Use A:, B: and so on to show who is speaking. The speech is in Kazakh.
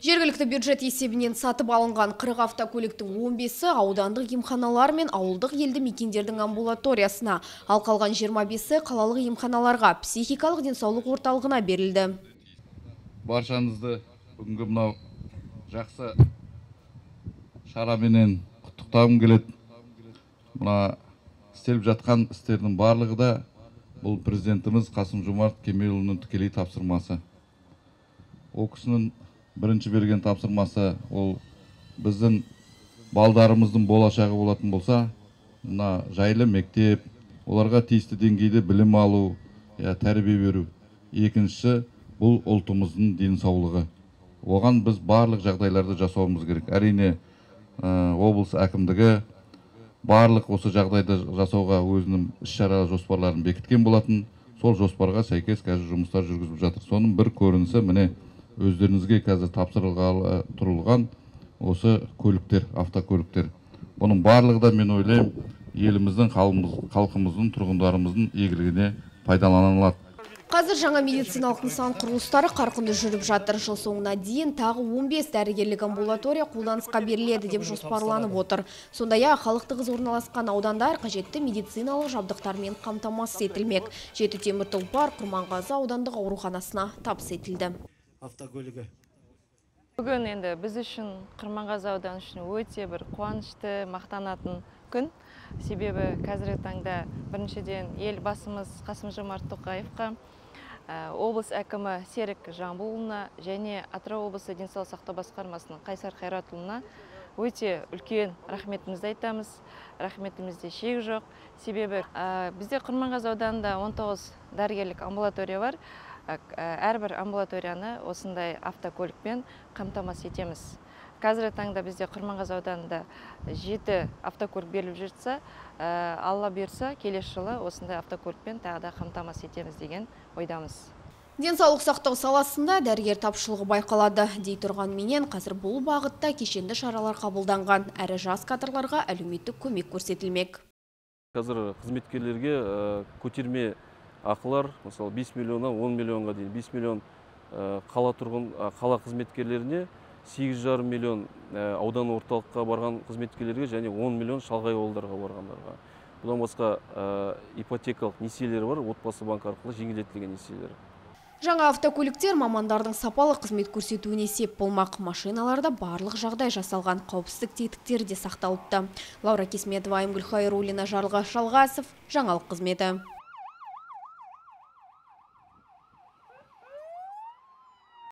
A: Жергілікті бюджет есебінен сатып алынған 40 автокөліктің 15-і аудандық емханалар мен ауылдық елді мекендердің амбулаториясына, ал қалған 25-і қалалық емханаларға, психикалық денсаулық орталығына берілді.
B: Баршаңызды бүгінгі мынау жақсы шараменен құттықтағым келеді. Мына істеліп жатқан істердің барлығы да бұл президентіміз Қасым-Жомарт Кемелұлының тікелей тапсырмасы. Ол кісінің бірінші берген тапсырмасы ол біздің балдарымыздың болашағы болатын болса, мына жайлы мектеп, оларға тиісті деңгейде білім алу, тәрбие беру. Екіншісі бұл ұлтымыздың денсаулығы. Оған біз барлық жағдайларды жасауымыз керек. Әрине, облыс әкімдігі барлық осы жағдайды жасауға өзінің іс-шара жоспарларын бекіткен болатын. Сол жоспарға сәйкес қазір жұмыстар жүргізіліп жатыр. Соның бір көрінісі міне өздеріңізге қазір тапсырылғалы тұрылған осы көліктер, автокөліктер. Бұның барлығы да мен ойлаймын, еліміздің, халқымыздың, тұрғындарымыздың игілігіне пайдаланылады.
A: Қазір жаңа медициналық нысан құрылыстары қарқынды жүріп жатыр. Жыл соңына дейін тағы 15 дәрігерлік амбулатория қолданысқа беріледі деп жоспарланып отыр. Сондай-ақ халық тығыз орналасқан аудандар қажетті медициналық жабдықтармен қамтамасыз етілмек. 7 темір тұлпар Құрманғазы аудандық ауруханасына табыс етілді.
C: Автокөлігі.
D: Бүгін енді біз үшін, Құрманғазы ауданы үшін өте бір қуанышты, мақтанатын күн. Себебі қазіргі таңда біріншіден елбасымыз Қасым-Жомарт Тоқаевқа, облыс әкімі Серік Жамбылұлына және Атырау облысы денсаулық сақтау басқармасының Қайсар Қайратұлына өте үлкен рахметімізді айтамыз. Рахметімізде шек жоқ. Себебі бізде Құрманғазы ауданында 19 дәрігерлік амбулатория бар. Әрбір амбулаторияны осындай автокөлікпен қамтамасыз етеміз. Қазіргі таңда бізде Құрманғазы ауданында 7 автокөлік беріліп жатса, Алла бұйырса, келесі жылы осындай автокөлікпен тағы да қамтамасыз етеміз деген ойдамыз.
A: Денсаулық сақтау саласында дәрігер тапшылығы байқалады. Дей тұрғанменен, қазір бұл бағытта кешенді шаралар қабылданған. Әрі жас кадрларға әлеуметтік көмек көрсетілмек.
E: Қазір қызметкерлерге көтерме ақылар, мысалы 5 миллионнан 10 миллионға дейін, 5 миллион қала тұрғын, қала қызметкерлеріне, 8,5 миллион аудан орталыққа барған қызметкерлерге және 10 миллион шалғай ауылдарға барғандарға. Бұдан басқа ипотекалық несиелер бар, отбасы банк арқылы жеңілдетілген несиелер.
A: Жаңа автокөліктер мамандардың сапалы қызмет көрсетуіне сеп болмақ. Машиналарда барлық жағдай жасалған, қауіпсіздік тетіктері де сақталыпты. Лаура Кесметова, Айымгүл Хайруллина, Жарылғас Жалғасов, жаңалық қызметі.